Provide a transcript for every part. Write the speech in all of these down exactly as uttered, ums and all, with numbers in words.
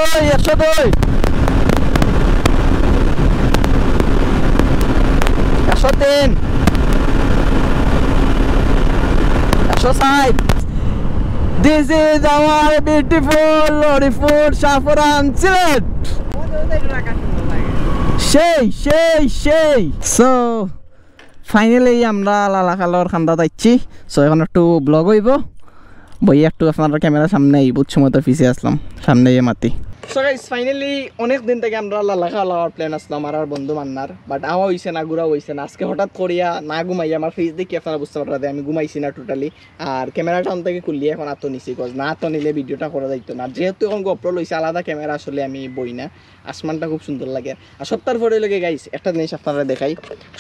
দুই, একশো দুই, একশো তিন, একশো চার। This is our beautiful লরিপুর শাহপরান সিলেট। সেই, সেই, সেই। So, finally আমরা লালাখালর কান্দাত আইছি। So, এখন একটু ব্লগ অইবো। বই একটু আপনারা ক্যামেরার সামনে আই, বহুত সময় তো পিছে আসলাম, সামনে আইয়া মাতি। So guys, finally অনেক দিন থাকি আমরা লালাখাল আওয়ার প্ল্যান আসলো আমার আর বন্ধু মান্নার, but আওয়া অইছে না, ঘুরা অইছে না। আজকে হঠাৎ করিয়া না ঘুমাইয়া আমার ফেস দেখি আপনারা বুঝতা পাররা যে আমি ঘুমাইছি না totally। আর ক্যামেরাটা অন থাকি খুলিয়া এখন আতো নিছি, cause না আতো নিলে ভিডিওটা করা যাইতো না। যেহেতু এখন GoPro লইছি, আলাদা ক্যামেরা, আসলে আমি বই না। আসমানটা খুব সুন্দর লাগে। আর সবতার পরে অইলো গিয়া গাইস, একটা জিনিস আপনারা দেখাই,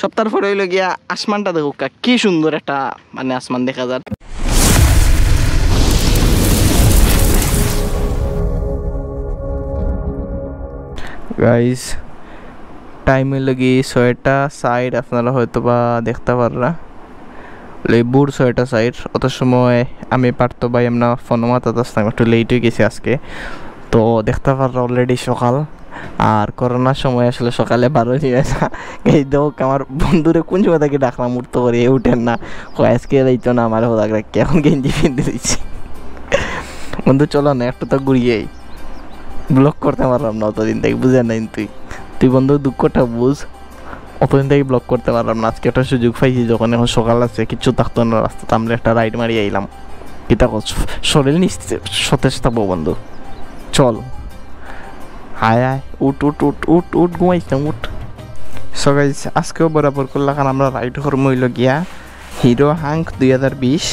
সবতার পরে অইলো গিয়া আসমানটা দেখউক্কা, কি সুন্দর একটা মানে আসমান দেখা যার। গাইস, টাইম অইলো গি ছয়টা ষাইট, আপনারা হয়তো বা দেখতা পাররা। অইলো ভোর ছয়টা ষাইট, অত সময় আমি পার্থ ভাই আমরা ফোনো মাতাত আসলাম, একটু লেট অই গেছে আজকে। তো দেখতা পাররা অলরেডি সকাল, আর করোনার সময় আসলে সকালে বারোনি অয় না। এই দেখউক্কা আমার বন্ধুরে কুন সময় থাকি ডাকলাম উঠতো করি, এ উঠের না, কয় আজকে যাইতো না, আমারে হদাক রাখি, এখন গেঞ্জি পিন্দি দিছি। বন্ধু চলো না একটু তো ঘুরিয়াই, ব্লগ করতে পারলাম না অতদিন থাকি, বুঝে নাই তুই, তুই বন্ধু দুঃখটা বুঝ। অতদিন থাকি ব্লগ করতে পারলাম না, আজকে একটা সুযোগ পাইছি যখন এখন সকাল আছে, কিচ্ছু থাকতো না রাস্তাত, আমরা একটা রাইড মারি আইলাম। কিতা কস, শরীর নিস-, সতেজ থাকবো বন্ধু। চল, আয় আয়, উঠ উঠ উঠ উঠ উঠ, ঘুমাইস না, উঠ। So guys, আজকেও বরাবর করলা, কারণ আমরা রাইড করমু অইলো গিয়া হিরো হাঙ্ক দুই হাজার বিশ।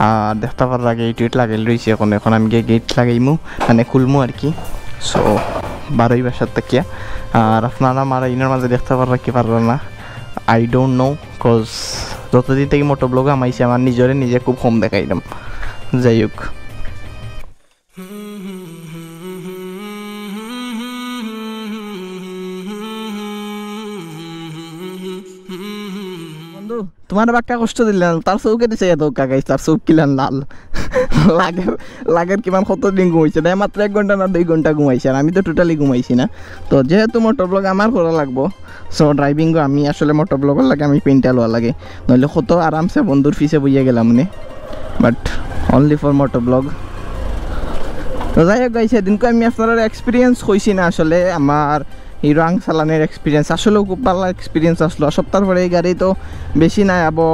আর দেখতা পাররা গেট টেট লাগাইল রইছে, এখন এখন আমি গিয়া গেট লাগাইমু, মানে খুলমু আর কি। So বারোই বাসার থাকিয়া। আর আপনারা আমার ইনোর মাঝে দেখতা পাররা কি পাররা না, I don't know, cause যতদিন থাকি মোটো ব্লগ হামাইছি আমার নিজরে নিজে খুব কম দেখাইলাম। যাই হোক, বন্ধু, তোমার বাক্কা কষ্ট দিলে না, তার চউখে দিছে এত কাকাই, তার চউখ কিলান লাল। লাগের, লাগের কিমান কত দিন ঘুমাইছে না, মাত্র এক ঘন্টা না দুই ঘন্টা ঘুমাইছে, আর আমি তো টোটালি ঘুমাইছি না। তো যেহেতু মোটর ব্লগ আমার করা লাগবো, সো ড্রাইভিংও আমি আসলে মোটর ব্লগর লাগে আমি পেইন্টটা লওয়া লাগে, নইলে কত আরামসে বন্ধুর পিছে বইয়া গেলাম নে। But only for motor vlog। তো যাই হোক গাইস, সেদিনকে আমি আপনারা এক্সপিরিয়েন্স কইছি না, আসলে আমার হিরো হাঙ্ক চালানির এক্সপিরিয়েন্স আসলেও খুব ভালা এক্সপিরিয়েন্স আসলো। সপ্তাহ পরে এই গাড়ি তো বেশি নাই, আবো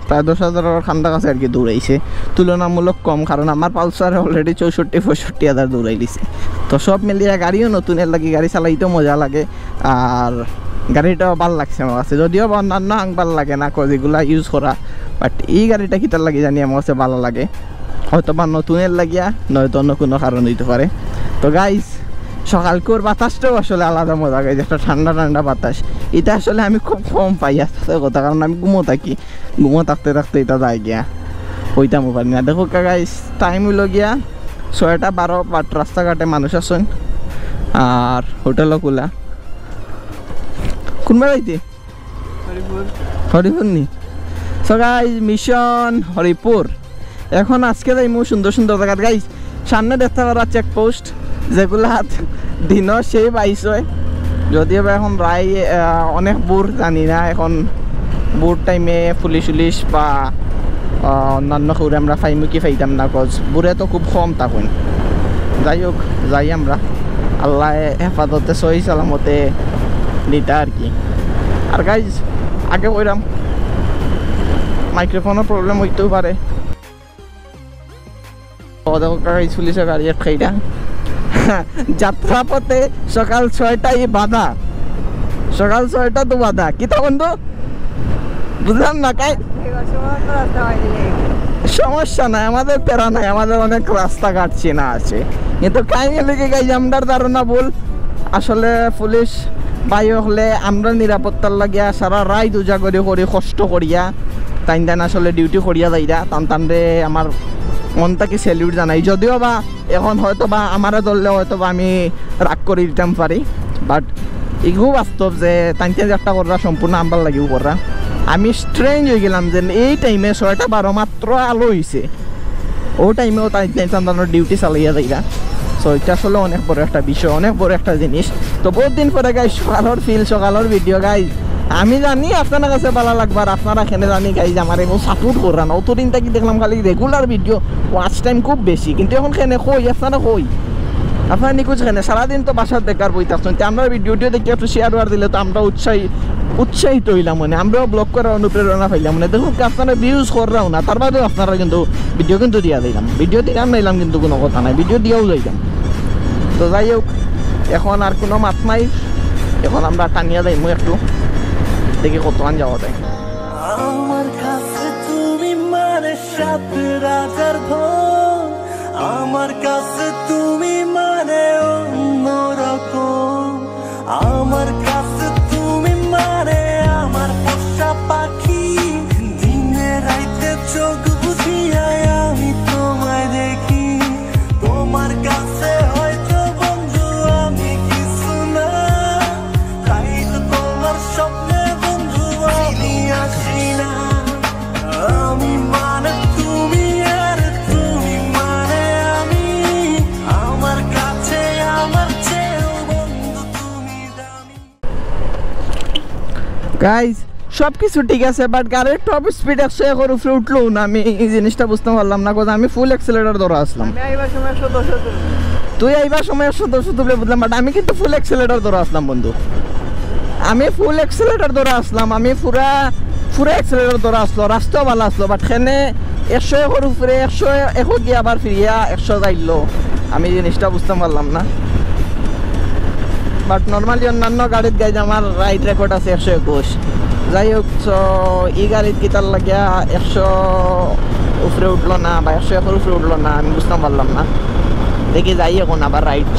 প্রায় দশ হাজারর কান্দাকাছি আর কি দৌড়াইছে, তুলনামূলক কম, কারণ আমার পালসারে অলরেডি চৌষট্টি পঁয়ষট্টি হাজার দৌড়াই দিছে। তো সব মিলিয়া গাড়িও নতুন, এর লাগি গাড়ি চালাইতেও মজা লাগে, আর গাড়িটাও ভালা লাগছে আমার কাছে, যদিও বা অন্যান্য হাঙ্ক ভালা লাগে না, cause এগুলা ইউজ করা, বাট এই গাড়িটা কিতার লাগি জানি আমার কাছে ভালা লাগে। হয়তো বা নতুনের লাগিয়া, নয়তো অন্য কোনো কারণ হইতে পারে। তো গাইস, সকালকুর বাতাসটাও আসলে আলাদা মজা, গাইস, একটা ঠান্ডা ঠান্ডা বাতাস। এটা আসলে আমি খুব কম পাই, আসলে কথা, কারণ আমি ঘুমো থাকি, ঘুমো থাকতে থাকতে এটা যায় গিয়া, ওইটা আমি পারি না। দেখো গাইস, টাইম হইলো গিয়া ছয়টা বারো, বাট রাস্তাঘাটে মানুষ আছেন আর হোটেলও খোলা। কোন বাড়িতে? হরিপুর। হরিপুর নি? So guys, mission Haripur. এখন আজকে যাইমু সুন্দর সুন্দর জাগাত গাইস। সামনে দেখতে পারবা চেকপোস্ট, যেগুলা দিনও সেই বাইশ হয়, যদিও বা এখন রাই, আহ, অনেক ভোর, জানি না এখন ভোর টাইমে পুলিশ উলিশ বা, আহ, অন্যান্য কেউরে আমরা পাইমু কি পাইতাম না, cause ভোরে তো খুব কম থাকইন। যাই হোক, যাই আমরা, আল্লাহ হেফাজতে সহি সালামতে নিতা আর কি। আর গাইস, আগে কইরাম মাইক্রোফোনের প্রবলেম হইতেও পারে। ও দেখো গাইস, পুলিশে গাড়ি আটকাইরা। যাত্রাপথে সকাল ছয়টায় বাধা, সকাল ছয়টা তো বাধা। কিতা বন্ধু? বুঝলাম না কাই। সমস্যা নাই, আমাদের প্যারা নাই, আমাদের অনেক রাস্তাঘাট চেনা আছে। কিন্তু কাহিনী লেগে গাইস, আমরার ধারণা ভুল। আসলে পুলিশ ভাই হকলে আমরা নিরাপত্তার লাগিয়া সারা রাইত উজাগরি করি, কষ্ট করিয়া তাইন তাইন আসলে ডিউটি করিয়া যাইরা। তান তানরে আমার মন থাকি স্যালুট জানাই। যদিও বা এখন হয়তো বা আমারে ধরলে হয়তো বা আমি রাগ করি দিতাম পারি, বাট ইগু বাস্তব যে তাইন তাইন যাত্রা কররা সম্পূর্ণ আমরার লাগিও কররা। আমি স্ট্রেঞ্জ হয়ে গেলাম যে এই টাইমে ছয়টা বারো মাত্র আলো হইছে, ও টাইমেও তাইন তাইন তান তানর ডিউটি চালাইয়া যাইরা। তো ইটা আসলে অনেক বড় একটা বিষয়, অনেক বড় একটা জিনিস। তো বউত দিন পরে গাইজ সকালর ফিল, সকালর ভিডিও গাইজ। আমি জানি আপনারার কাছে ভালা লাগবো, আর আপনারা কেনে জানি গাইজ আমারে সাপোর্ট কররা না। অতদিন থাকি দেখলাম খালি রেগুলার ভিডিও, ওয়াচ টাইম খুব বেশি, কিন্তু এখন কেনে কই, আপনারা কই, আপনারা নিখোঁজ কেনে? সারাদিন তো বাসার বেকার বই থাকছইন, তে আমরার ভিডিওটিও দেখি একটু শেয়ার ওয়ার দিলে তো আমরা উৎসাহী, উৎসাহিত অইলাম, মানে আমরাও ব্লগ করার অনুপ্রেরণা পাইলাম। মানে দেখউক্কা, আপনারা ভিউজ কররাও না, তার বাদেও আপনারারে কিন্তু ভিডিও কিন্তু দিয়া দিলাম, ভিডিও দিলাম নাইলাম কিন্তু কুনু কথা নাই, ভিডিও দিয়াও যাইলাম। তো যাই হোক, এখন আর কুনু মাত নাই, এখন আমরা টানিয়া যাইমু একটু, দেখি কতখান যাওয়া যায়। আমার কাছে তুমি মানে সাত রাজার ধন, আমার কাছে তুমি মানে অন্যরকম। আমার কাছে তুমি মানে আমার পোষা পাখি, দিনে রাইতে চোখ বুজিয়া আমি তোমায় দেখি। তোমার কাছে হয়তো বন্ধু আমি কিছু না, তাই তো তোমার স্বপ্নে বন্ধু আমি আসি না। আমি মানে তুমি আর তুমি মানে আমি, আমার কাছে আমার চেয়েও বন্ধু তুমি দামি। গাইজ, সব কিছু ঠিক আছে, বাট গাড়ির টপ স্পিড একশো একর উপরে উঠলো না। আমি এই জিনিসটা বুঝতাম পারলাম না, কারণ আমি ফুল অ্যাক্সিলারেটর ধরা আছলাম। আমি আইবার সময় একশো দশ। তুই আইবার সময় একশো দশ তুলে বুঝলাম, বাট আমি কিন্তু ফুল অ্যাক্সিলারেটর ধরা আছলাম বন্ধু। আমি ফুল অ্যাক্সিলারেটর ধরা আছলাম, আমি পুরা পুরা অ্যাক্সিলারেটর ধরা আছলো, রাস্তাও ভালা আছলো, বাট কেনে একশো একর উপরে একশো এক গিয়া আবার ফিরিয়া একশো যাইলো, আমি জিনিসটা বুঝতাম পারলাম না। বাট নরমালি অন্যান্য গাড়িত গাইজ আমার রাইড রেকর্ড আছে একশো একুশ। যাই হোক, তো ই গাড়িত কিতার লাগিয়া একশো উপরে উঠলো না বা একশো একর উপরে উঠলো না, আমি বুঝতাম পারলাম না। দেখি যাই এখন আবার রাইড,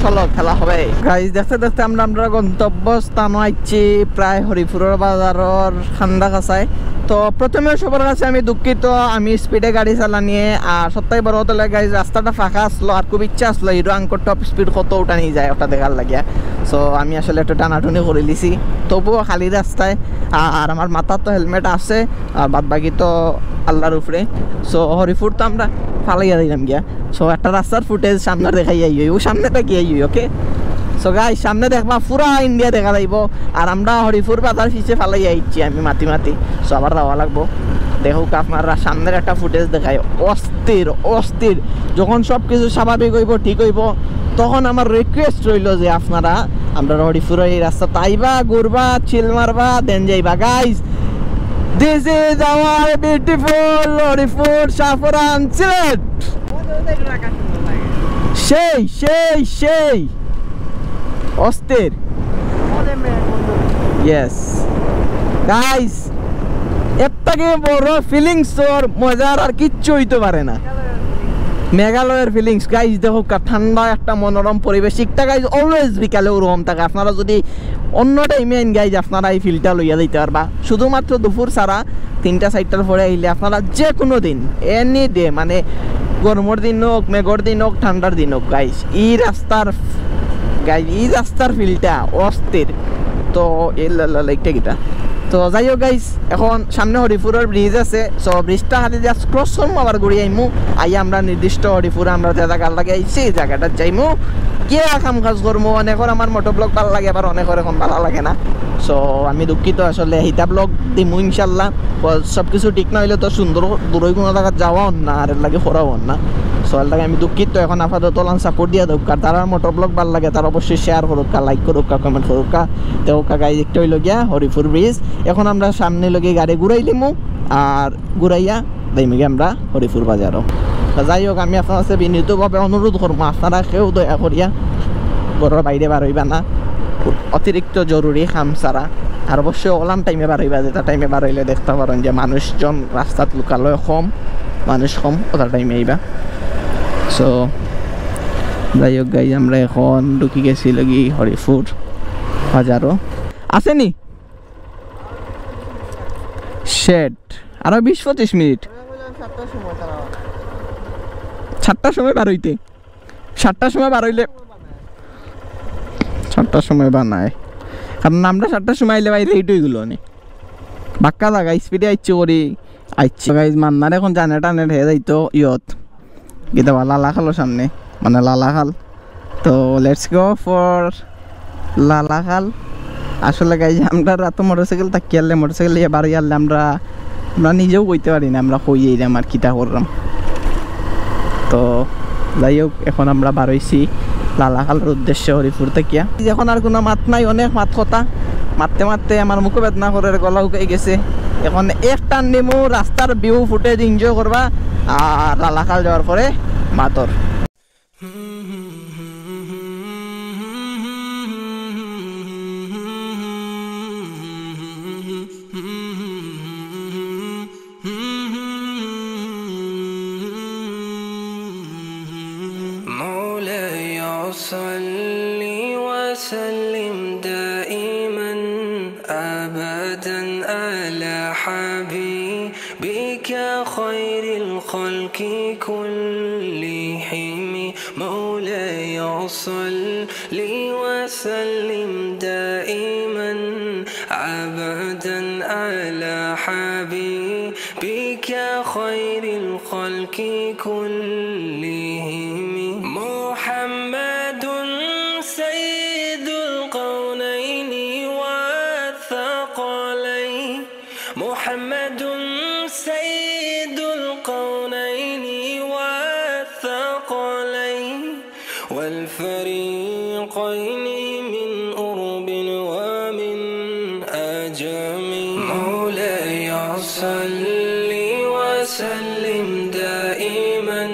চলো খেলা হবে। গাইজ, দেখতে দেখতে আমরা আমরা গন্তব্যস্থানো আইছি, প্রায় হরিপুরর বাজারর কান্দা কাছায়। তো প্রথমে সবার কাছে আমি দুঃখিত, আমি স্পিডে গাড়ি চালানিয়ে। আর সবতাই বড় কথা অইলো গাইজ, রাস্তাটা ফাঁকা আছলো, আর খুব ইচ্ছা আছলো হিরো আঙ্কর টপ স্পিড কত উঠানি যায় ওটা দেখার লাগিয়া। সো আমি আসলে একটু টানাটুনি করিলিছি, তবুও খালি রাস্তায়। আর আমার মাথাত তো হেলমেট আছে, আর বাদ বাকি তো আল্লাহর উপরে। সো হরিপুর তো আমরা ফালাইয়া দিলাম গিয়া। সো একটা রাস্তার ফুটেজ সামনে দেখাই আইও, ও সামনে থাকি আইও, ওকে? সো গাইজ, সামনে দেখবা পুরা ইন্ডিয়া দেখা যাইবো। আর আমরা হরিপুর বাজার পিছে ফালাইয়া আইছি আমি মাতি মাতি। সো আবার যাওয়া লাগবো। দেখউক্কা আপনারারে সামনের একটা ফুটেজ দেখাই, অস্থির অস্থির। যখন সব কিছু স্বাভাবিক অইবো, ঠিক অইবো, তখন আমার রিকোয়েস্ট রইলো যে আপনারা আমরার হরিপুরর এই রাস্তাত আইবা, ঘুরবা, চিল মারবা, then যাইবা। Guys, this is our beautiful Haripur, Shahporan, Sylhet. সেই, সেই, সেই। অস্থির। ইয়েস। গাইজ, এর থাকি বড় ফিলিংস আর মজার আর কিচ্ছু অইতো পারে না। মেঘালয়র ফিলিংস, গাইজ, দেখউক্কা ঠান্ডা একটা মনোরম পরিবেশ। ইকটা গাইজ, অলওয়েজ বিকালে ওরকম থাকে। আপনারা যদি অন্য টাইমে আইন গাইজ, আপনারা এই ফিলটা লইয়া যাইতা পারবা। শুধুমাত্র দুপুর ছাড়া তিনটা চাইরটার পরে আইলে আপনারা যে কুনু দিন, এনি ডে, মানে গরমর দিন অউক, মেঘর দিন অউক, ঠান্ডার দিন অউক, গাইজ, ই রাস্তার, গাইজ, ই রাস্তার ফিলটা অস্থির। তো এই লা-, লা-, লাইটটা কিতা? তো যাই হোক গাইজ, এখন সামনে হরিপুরর ব্রিজ আছে। সো ব্রিজটা খালি just ক্রস করমু, আবার ঘুরি আইমু। আইয়া আমরা নির্দিষ্ট হরিপুর আমরা যে জাগার লাগি আইছি, এই জাগাটাত যাইমু, গিয়া কাম কাজ করমু। অনেকর আমার মোটো ব্লগ ভালা লাগে, আবার অনেকর এখন ভালা লাগে না। সো আমি দুঃখিত আসলে, হিতা ব্লগ দিমু ইনশাল্লাহ। সব কিছু ঠিক না অইলে তো সুন্দর দূরই কুনু জাগাত যাওয়া অর না, আর এর লাগি করাও অর না। সো এর লাগি আমি দুঃখিত। এখন আপাতত অলান সাপোর্ট দিয়া দেউক্কা, আর যারার মোটো ব্লগ ভালা লাগে তারা অবশ্যই শেয়ার করউক্কা, লাইক করউক্কা, কমেন্ট করউক্কা। দেখউক্কা গাইজ, একটা অইলো গিয়া হরিপুর ব্রিজ। এখন আমরা সামনে লগি গাড়ি ঘুরাইলিমু, আর ঘুরাইয়া যাইমুগি আমরা হরিপুর বাজারো। তো যাই হোক, আমি আপনারার কাছে বিনীতভাবে অনুরোধ করমু, আপনারা কেউ দয়া করিয়া ঘরর বাইরে বারইবা না, অতিরিক্ত জরুরি কাম ছাড়া। আর অবশ্যই অলান টাইমে বারইবা, যেটা টাইমে বারইলে দেখতা পারইন যে মানুষজন রাস্তাত লুকালয় কম, মানুষ কম, ওটা টাইমে আইবা। সো যাই হোক গাইজ, আমরা এখন ঢুকি গেছি লগি হরিপুর বাজারো। আছেনি? শেট, আরো বিশ পঁচিশ মিনিট। সাতটার সময় বারইতে, সাতটার সময় বারইলে, সাতটার সময় বানায়, কারণ আমরা সাতটার সময় আইলে ভাই লেট অইগেলো নি। বাক্কা জাগা স্পিডে আইছি করি, আইছি। গাইজ, মান্নার এখন জানে টানে হে যাইতো ইয়ত, কিতা বালা লাখালো সামনে। মানে লালাখাল। তো let's go for লালাখাল। আসলে গাইজ, আমরা রাতো মোটরসাইকেল থাকি আনলে, মোটরসাইকেল লইয়া বাড়ি আনলে আমরা, আমরা নিজেও কইতে পারি না আমরা কই যাইরাম আর কিতা কররাম। তো যাই হোক, এখন আমরা বারইছি লালাখালর উদ্দেশ্যে হরিপুর থাকিয়া। এখন আর কুনু মাত নাই, অনেক মাত কথা মাততে মাততে আমার মুখো বেদনা করের, গলা হুকাই গেছে। এখন এক টান নিমু, রাস্তার view footage enjoy করবা, আর লালাখাল যাওয়ার পরে মাতর। مولاي صل وسلم دائما أبدا على حبيبك خير الخلق كلهم. مولاي صل وسلم دائما أبدا على حبيبك خير الخلق كلهم. محمد سيد الكونين والثقلين. محمد سيد الكونين والثقلين والفريقين من قرب ومن عجم. مولاي صل وسلم دائما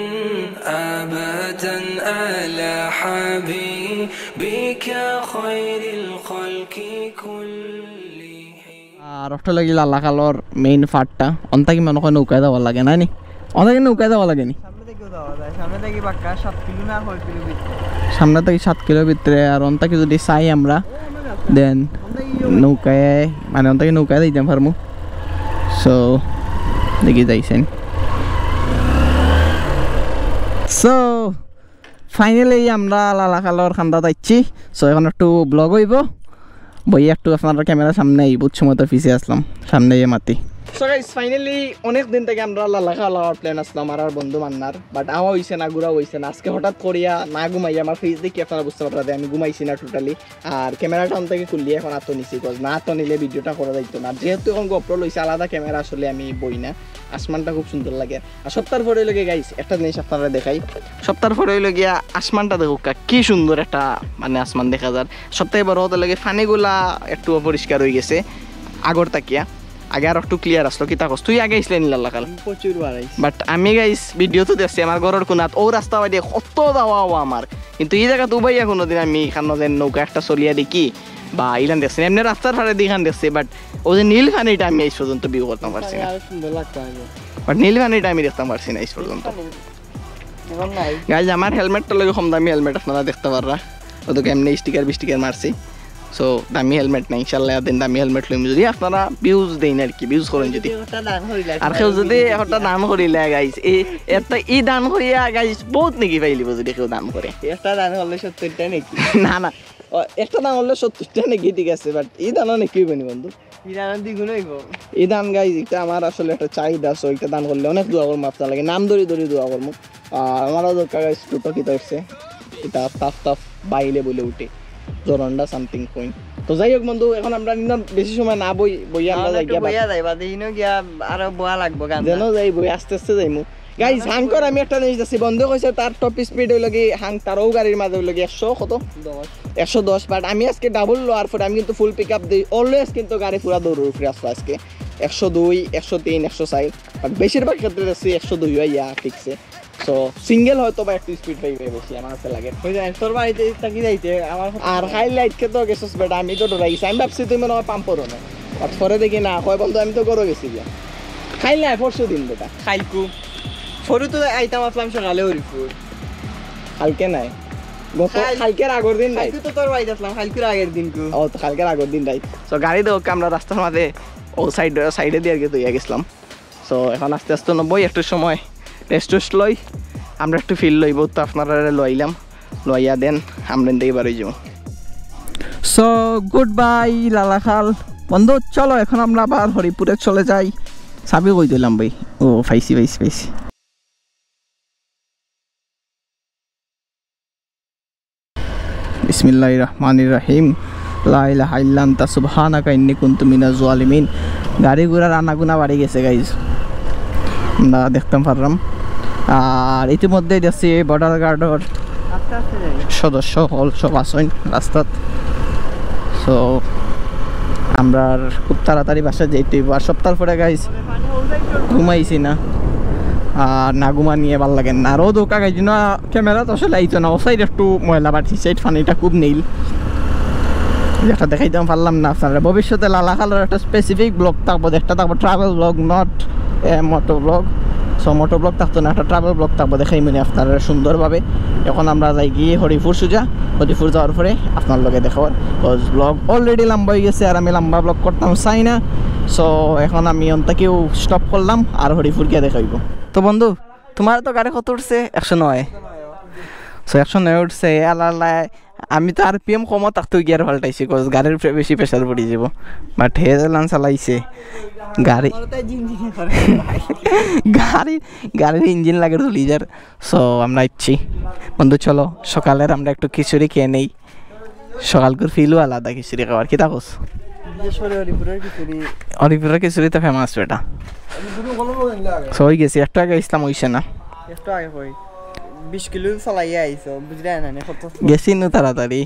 أبدا على حبيبك خير الخلق كلهم. আর অটো লাগি লালাখালর main part টা, অন থাকি মনে হয় নৌকায় যাওয়া লাগে, নায় নি? অন থাকি নৌকায় যাওয়া লাগে নি? সামনে থাকিও যাওয়া যায়, সামনে থাকি বাক্কা সাত কিলো না কয় কিলো ভিতরে। সামনে থাকি সাত কিলো ভিতরে, আর অন থাকি যদি চাই আমরা, then নৌকায়, মানে অন থাকি নৌকায় যাইতাম পারমু। So দেখি যাইছেন। So finally আমরা লালাখালর কান্দাত আইছি। So এখন একটু vlog অইবো, বই একটু আপনারার camera সামনে আই, বহুত সময় তো পিছে আসলাম, সামনে আইয়া মাতি। So guys, finally অনেক দিন থাকি আমরা লালাখাল আওয়ার plan আসলো আমার আর বন্ধু মান্নার, but আওয়া অইছে না, ঘুরা অইছে না। আজকে হঠাৎ করিয়া না ঘুমাইয়া আমার face দেখি আপনারা বুঝতে পাররা যে আমি ঘুমাইছি না totally। আর camera টা অন থাকি খুলিয়া এখন আতো নিছি, cause না আতো নিলে video টা করা যাইতো না। যেহেতু এখন GoPro লইছি, আলাদা camera আসলে আমি বই না। আসমানটা খুব সুন্দর লাগে। আর সবতার পরে অইলো গিয়া guys, একটা জিনিস আপনারারে দেখাই। সবতার পরে অইলো গিয়া আসমানটা দেখউক্কা, কি সুন্দর একটা মানে আসমান দেখা যার। সবথেকে বড় কথা লাগে পানিগুলা একটু অপরিষ্কার অই গেছে আগর থাকিয়া। আগে আর একটু clear আসলো। কিতা কস? তুই আগে আইছলে নি লালাখাল? আমি প্রচুর বার আইছি। But আমি guys video তো দেখছি, আমার ঘরর কুনাত অউ রাস্তা বাদে কত যাওয়া অওয়া আমার, কিন্তু ই জাগাত উবাইয়া কুনুদিন আমি ইখানো যেন নৌকা একটা চলিয়া দেখি বা ইলান দেখছি না। এমনে রাস্তার পারেদি ইখান দেখছি, but অউ যে নীল পানিটা আমি আইজ পর্যন্ত view করতাম পারছি না। আরো সুন্দর লাগতো আগে। But নীল পানিটা আমি দেখতাম পারছি না আইজ পর্যন্ত। এখন নাই। Guys, আমার helmet টার লগে কম দামি helmet আপনারা দেখতা পাররা। অউ তো এমনে sticker বিস্টিকার মারছি। So দামি helmet নাই, ইনশাআল্লাহ একদিন দামি helmet লইমু যদি আপনারা views দেইন আর কি, views করইন যদি। একটা দান করিলা, আর কেউ যদি একটা দান করিলা guys, এই একটা ই দান করিয়া guys বহুত নেকি পাইলিবো যদি কেউ দান করে। একটা দান করলে সত্তরটা নেকি? না, না, ও, একটা দান করলে সত্তরটা নেকি, ঠিক আছে, but ই দানও নেকি অইবো নি বন্ধু? ই দানও দ্বিগুণ অইবো। ই দান guys, এটা আমার আসলে একটা চাহিদা, so এটা দান করলে অনেক দোয়া করমু আপনার লাগি, নাম ধরি ধরি দোয়া করমু। আর আমারও দরকার guys, ছোট কিতা উঠছে, এটা তাফ তাফ বাইলে বলে উঠে, জরন্ডা something point। তো যাই হোক বন্ধু, এখন আমরা নিলাম বেশি সময় না বই, বইয়া আমরা আমরা যাই একটু গিয়া বইয়া যাই, বাদে ইনো গিয়া আরো বওয়া লাগবো গান। যেন যাই বই, আস্তে আস্তে যাইমু। Guys, হাঙ্কর আমি একটা জিনিস দেখছি, বন্ধু কইছে তার top speed অইলো কি, হাং তারও গাড়ির মাঝে অইলো কি একশো কত? দশ। একশো দশ, but আমি আজকে double লওয়ার পরে আমি কিন্তু full pick up দেই, always কিন্তু গাড়ি পুরা দৌড়ের উপরে আসলো আজকে। একশো দুই, একশো তিন, একশো চার, but বেশিরভাগ ক্ষেত্রে দেখছি একশো দুই অইয়া টিকছে। So single হয়তো বা একটু speed পাইবে বেশি, আমার কাছে লাগে। ওই যে তোর বাড়িতে থাকি যাইতে আমার আর হাই লাইট খেতে গেছিস বেটা, আমি তো ডরাইছি, আমি ভাবছি তুই মনে হয় পাম্প করো না, but পরে দেখি না, কয় বন্ধু আমি তো গরো গেছি গিয়া। খাইল নাই পরশু দিন বেটা। খাইলকু ফরু তো আইতাম আসলাম সকালে হরিপুর। কালকে নাই, গত খাইল- কালকের আগর দিন নাই। খাইলকু তো তোর বাড়িতে আসলাম, খাইলকুর আগের দিনকু। ও তো কালকের আগর দিন নাই। তো গাড়ি দেখো আমরা রাস্তার মাঝে ও সাইড সাইডে দিয়ে আর কি দইয়া গেছিলাম। So এখন আস্তে আস্তে নব্বই একটু সময় রেস্ট টেস্ট লই, আমরা একটু ফিল লই, বহুত তো আপনারা লইলাম, লইয়া দেন আমরা দিয়ে বারোই যাবো। So গুড বাই লালাখাল বন্ধু, চলো এখন আমরা আবার হরিপুরে চলে যাই। চাবি কই দিলাম ভাই? ও পাইছি, পাইছি, পাইছি। বিসমিল্লাহির রহমানির রহিম। লা ইলাহা ইল্লা আনতা সুবহানাকা ইন্নী কুনতু মিনাজ জালিমিন। গাড়ি ঘোড়ার আনাগোনা বাড়ি গেছে, গাইজ, আমরা দেখতাম পারলাম। আর ইতিমধ্যে দেখছি বর্ডার গার্ডর সদস্য হল সব আছইন রাস্তাত। সো আমরা আর খুব তাড়াতাড়ি বাসায় যাইতে হইব। আর সপ্তাহ পরে, গাইজ, ঘুমাইছি না, আর না ঘুমানিয়ে ভালা লাগে না। রোদ ওকা গাইজ না, ক্যামেরা তো আসলে আইতো না, ও সাইড একটু ময়লা, বাট হি সাইড পানিটা খুব নীল, যেটা দেখাইতাম পারলাম না আপনারা। ভবিষ্যতে লালা খালর একটা স্পেসিফিক ব্লগ থাকবো, একটা থাকবো travel blog, not moto blog. So moto blog থাকতো না, একটা ট্রাভেল ব্লগ থাকবো, দেখাই মানে আপনারা সুন্দরভাবে। এখন আমরা যাই গিয়ে হরিপুর সুজা, হরিপুর যাওয়ার পরে আপনার লগে দেখা হয়, বিকজ ব্লগ অলরেডি লম্বা হয়ে গেছে, আর আমি লম্বা ব্লগ করতাম চাই না। সো এখন আমি অন্তাকেও স্টপ করলাম, আর হরিপুর গিয়া দেখাইব। তো বন্ধু, তোমার তো গাড়ি কত উঠছে? একশো নয়। সো একশো নয় উঠছে, আল্লাহ আল্লাহ। আমি তো আরপিএম কমও থাকতেও গিয়ার পাল্টাইছি, বিকজ গাড়ির উপরে বেশি প্রেশার পড়ি যাব। বাট হে যেলান চালাইছে গাড়ি, গাড়ি, গাড়ির ইঞ্জিন লাগে চলি যার। সো আমরা আইচ্ছি বন্ধু, চলো সকালের আমরা একটু খিচুড়ি খেয়ে নেই। সকালকুর ফিলও আলাদা খিচুড়ি খাওয়ার, কিতা কস? বিশেষ করে হরিপুরের খিচুড়ি। হরিপুরের খিচুড়ি তো ফেমাস বেটা। হরিপুরে কোনো মজা লাগে। সো হয়ে গেছি, একটু আগে ইসলাম হইছে না। একটু আগে কই, বিশ কিলো চালাইয়া আইছো, বুঝলে না, নে কত? গেছি নু তাড়াতাড়ি।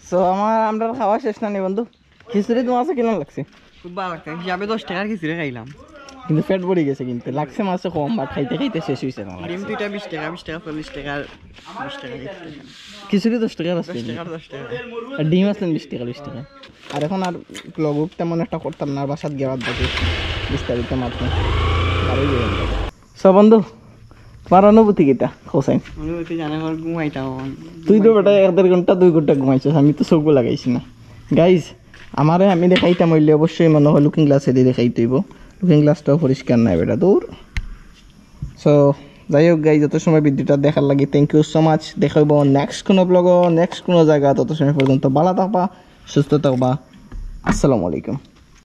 সো আমার, আমরা খাওয়া শেষ না নি বন্ধু? খিচুড়ি তোমার কাছে কিরম লাগছে? খুব ভালা লাগছে, হিসাবে দশ টেকার খিচুড়ি খাইলাম। কিন্তু পেট ভরি গেছে, কিন্তু লাগছে মাত্র কম, বাট খাইতে খাইতে শেষ হইছে না। ডিম দুইটা বিশ টেকা, বিশ টেকা, চল্লিশ টেকা, বিশ টেকা, বিশ টেকা। খিচুড়ি দশ টেকার আছে। দশ টেকার দশ টেকা। আর ডিম আছে বিশ টেকা, বিশ টেকা। আর এখন আর ব্লগ তেমন একটা করতাম না, বাসাত গিয়া বাদ বাকি বিস্তারিত মাত্র। সো বন্ধু, তোমার অনুভূতি কিতা, হোসেন? অনুভূতি জানে আমার ঘুমাইতাম। তুই তো বেটা এক দেড় ঘন্টা, দুই ঘন্টা ঘুমাইছস, আমি তো চোখও লাগাইছি না। গাইজ, আমারে আমি দেখাইতাম হইলে অবশ্যই মনে হয় লুকিং গ্লাসে দিয়ে দেখাইতে হইব। লুকিং গ্লাসটাও পরিষ্কার নাই বেটা, দূর। সো যাই হোক গাইজ, যত সময় ভিডিওটা দেখার লাগি, thank you so much। দেখা হইব নেক্সট কোনো ব্লগও, নেক্সট কোনো জায়গা। তত সময় পর্যন্ত ভালা থাকবা, সুস্থ থাকবা। আসসালামু আলাইকুম।